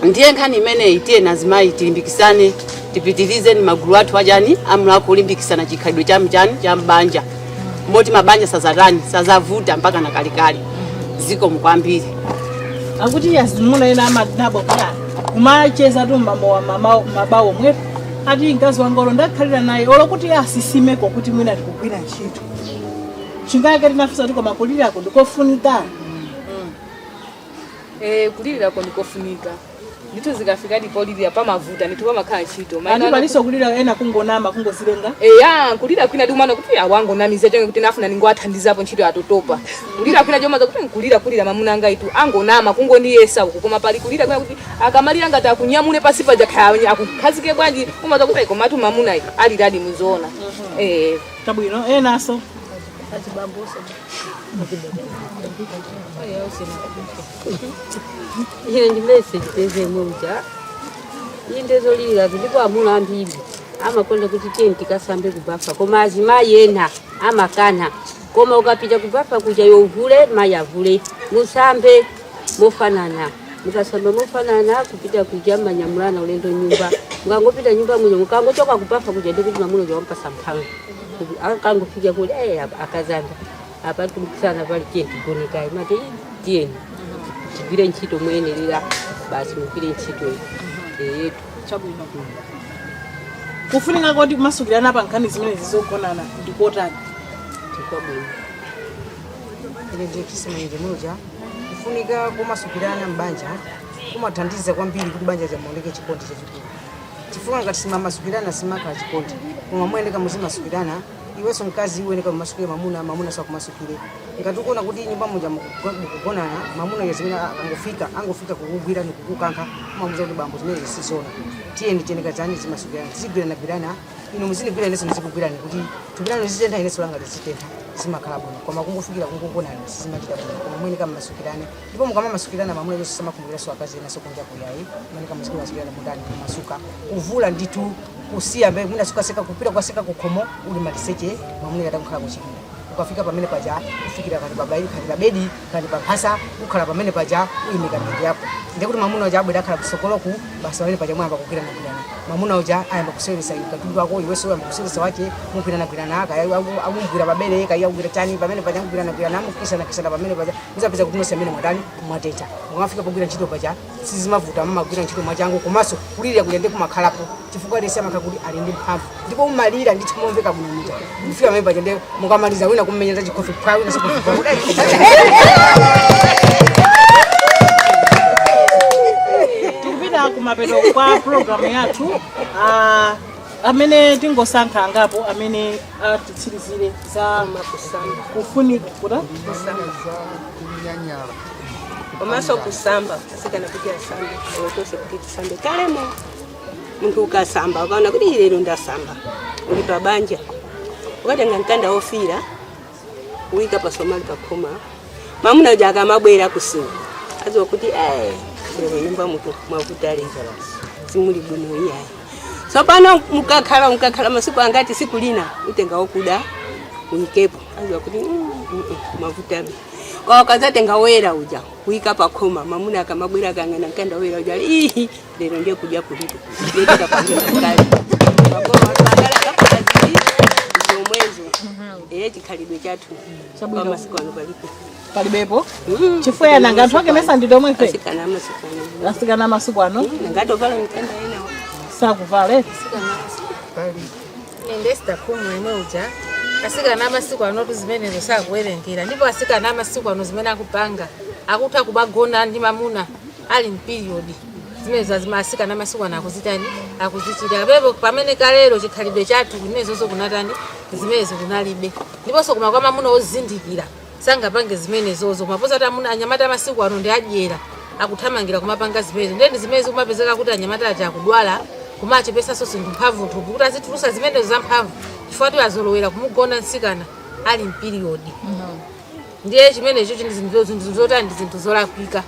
Ndiye nkhani imeneyi, tiye azimayi tilimbikisane, tipitirize ni magulu athu achani amulako, kulimbikisana chikhalidwe cha mchani, cha mbanja, moti mabanja sazatani, sazavuta mpaka na kalekale. Zikomo kwambiri. Akuti azimuna ena amadabwa kuti kumacheza tu mabawo mwepo, ati mkazi wanga olo ndakhalira naye, olo kuti asisimeko kuti mwina tikugwira ntchito chingake. Tinafunsa kuti koma kulirako ndikofunika? Kulirako ndikofunika ndithu. Zikafika polirira pamavuta ndithu, pamakhala ntchito. Ati palinso kulira ena kungonama, kungozilenga. Eya, kulira kwina ndikumana kuti awangonamiza chonge kuti nafuna ningoathandizapo ntchito yatotopa. Kulira kwina chomaza kuti nkulira kulira mamuna anga itu angonama, kungondiyesa uku. Koma pali kulira kwina kuti akamalira ngati akunyamule pasi paja, khaya akukhazike bwanji, umaza kuti komatu mamuna aliradi muzoona. Chabwino, enaso? Ine ndi message peze muja inde zolilira, ndipo amuna ambiri amakonda kuti tiye tikasambe kubafa, koma azimayi ena amakana. Koma ukapita kubafa kuja, yovule mayi avule, musambe mofanana. Mukasamba mofanana, kupita kuja manyamulana ulendo nyumba. Mukangopita nyumba muno, mukangochoka kubafa kuja, ndikuti mamuno jawampasa mphamvu, akangofika kuti akazanga apa tikumukisana pali, tiye tigonekayi, mati tiyeni tigwire ntchito moyenerera basi, mugwire ntchito yetu. Chabwino. Kufunika koti kumasukirana pa nkhani zimene zizogonana ndikotani? Ndikwabwino. Ine ndiye Krisimanje muja. Kufunika kumasukirana mbanja kumathandiza kwambiri kuti banja limaoneke chikondi chachikulu, chifukwa ngati simamasukirana simakhala chikondi. Koma muyendeka muzimasukirana, iwenso mkazi iweneka mumasukire mamuna, mamuna sakumasukire. Ngati ukuona kuti nyumba muja mukugonana, mamuna iye zimene angofika angofika kukugwira nikukukankha, umamuza kuti bambo, zimene zisizona, tiyeni tiyeneka tani zimasukirana, tizigwiranagwirana. Inu muzindigwira, inenso ndizikugwirani, kuti thupi lanu lizitentha, inenso langa lizitentha, zimakhala bwino. Koma kungofikira kungogonana sizimachita bwino, koma muyeneka mmasukirane. Ndipo mukamamamasukirana, mamuna chonse samakhumbiranso akazi enanso kunja kuyayi. Muyeneka muzikumasukirana, mundani kumasuka, kuvula ndithu, kusiya mbe mwina sukaseka, kupita kukaseka kukhomo uli maliseche, mwamuna atakukhala kuchipinda. Ukafika pamene paja, kufikira kani pa kani pa bedi, kani pa mphasa, ukhala pamene paja, uyimika miyendo yako, ndikuti mwamuna uja abwera, akhala kusokoloku basi. Pamene paja mwayamba kugwiranagwirana, mwamuna uja ayamba kuseweresa iwe katundu wako, iwenso uyamba kuseweresa wache, mugwiranagwirana, kaya amugwira pabere, kaya akugwira chani. Pamene paja mugwiranagwirana, mukisana-kisana pamene paja, muzapeza kuti nonse amene mwatani, mwateta. Mukamafika pogwira ntchito paja sizimavuta, mumagwira ntchito mwachangu, komanso kulirira kuja ndi kumakhalapo, chifukwa aliyense amakhala kuti ali ndi mphamvu, ndipo umalira ndithu momveka bwino muja. Kufika pamene paja, ndi mukamaliza, wina kummenyera chikhofi phwa, wina sikhofi phwa. Tikupita kumapeto kwa programu yathu. Amene tingosankha angapo amene atitsirizire za kufunika kuta Kunyanyala. Komanso kusamba, asikana kuti asambe, tonse kuti tisambe. Kalemo munthu ukasamba, ukaona kuti lero ndasamba, uli pa banja, ukatenga mkanda wofira, uyika pasomali pakhoma, mamuna uja akamabwera kusiku aziwa kuti lero nyumba mutu mwavuta, lero simuli bwino iyayi. Tsopano mukakhala masiku angati, siku lina utenga wokuda uyikepo, aziwa kuti mwavutabe. Kwa ukazatenga woyera uja kuyika pakhoma, mamuna akamabwera akang'ana mkanda woyera uja, ihi, lero ndiye kudya kulipo, ndiye tikapange kale zomwezo. Eye, chikhalidwe chathu Chabwino. kwa masiku ano palibe. Palibepo chifukwa yananga anthu ake mesa ndi omwe fe Asikana amasiku ano. Asikana amasiku ano. Ngatovala mkanda ena. Sakuvala. Ine Esther Khumwe imwe uja. Asikana amasiku anotu zimenezo sakuwerengera, ndipo asikana amasiku ano zimene akupanga, akutha kubagona ndi mamuna ali mperiod. Zimenezo azima asikana amasiku ano akuzitani, akuzichita pepo, pamene kalero chikhalidwe chathu zimenezozo kunatani, zimenezo kunalibe. Ndiponso koma kwa mamuna ozindikira sangapange zimenezozo. Kumapoza kuti amuna anyamata amasiku ano ndi adyera, akuthamangira kumapanga zimenezo. Ndeni zimenezo kumapezeka kuti anyamata aja akudwala, kumachepesanso zinthu mphamvu thupi kuti azitulusa zimenezo za mphamvu, chifukwa kuti azolowera kumugona mtsikana ali mperiod. Ndiye chimenecho ndi zinthu zotani, ndi zinthu zolakwika.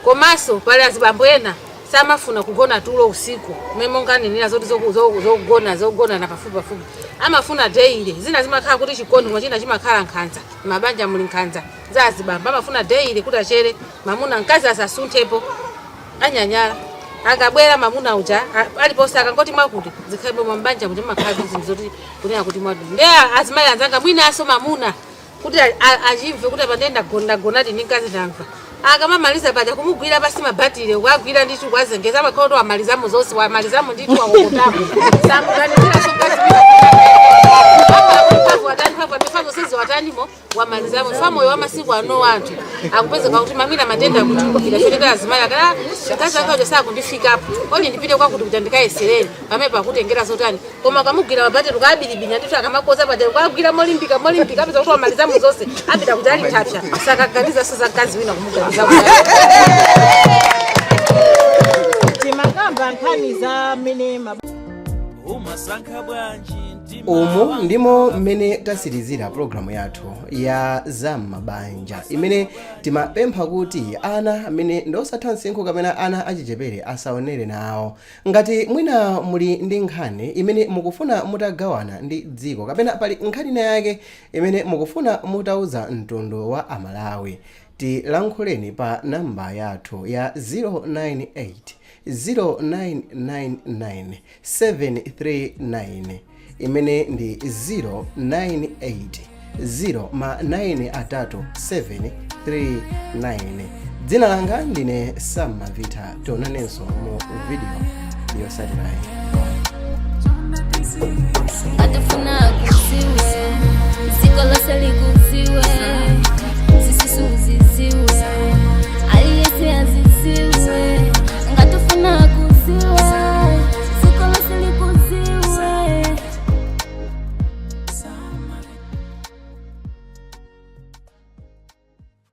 Komanso pali azibambo ena samafuna kugona tulo usiku, mmene monga anenera zoti zogonana pafupi pafupi, amafuna daily. Zina zimakhala kuti chikondi, koma china chimakhala nkhanza. Mabanja muli nkhanza za azibambo, amafuna daily kuti achere mamuna, mkazi asasunthepo, anyanyala. Akabwera mamuna uja aliponse akangoti mwakuti zikhale mwambanja muja, makhala zinthu zoti kunena kuti mwatu. Ndiye azimayi anzanga, mwinanso mamuna kuti achimve kuti apa ndiye ndagonadi ndi mkazi, ndamva. Akamamaliza paja kumugwira pasi mabatire, ukagwira ndithu kwazengeza, amakhala kuti wamalizamo zonse, wamalizamo ndithu, wakokotamo, samuganiziraso mkazi wina. Mphamvu watani, mphamvu mphamvu zonse watanimo, wamalizamo. Fa moyo wa masiku ano anthu akupezeka kuti mamina matenda akuchulukira choteta. Azimayi akala mkazi anga uja sakundifikapo, oli ndipite kwakuti kuti ndikayeserere pamene pakutengera zotani. Koma akamugwira mabatire, ukabilibinya ndithu, akamakoza paja ukagwira molimbika molimbika, apeza kuti wamalizamo zonse, apita kuti ali thapsa, sakaganizaso za mkazi wina kumuganiza. Timakamba nkhani za mmene Umasankha bwanji? Umu ndimo mmene tasirizira pologalamu yathu ya zam'mabanja, imene timapempha kuti ana amene ndosatha msinkhu kapena ana achichepere asaonere nawo. Ngati mwina muli ndi nkhani imene mukufuna mutagawana ndi dziko, kapena pali nkhani ina yake imene mukufuna mutauza mtundu wa Amalawi, tilankhuleni pa namba yathu ya 098 0999 739, imene ndi 098 0 ma 9 atatu 739. Dzina langa ndine Sam Mavita. Tionanenso mu video yotsatirayi. Atufuna kuziwe, dziko lonse likuziwe.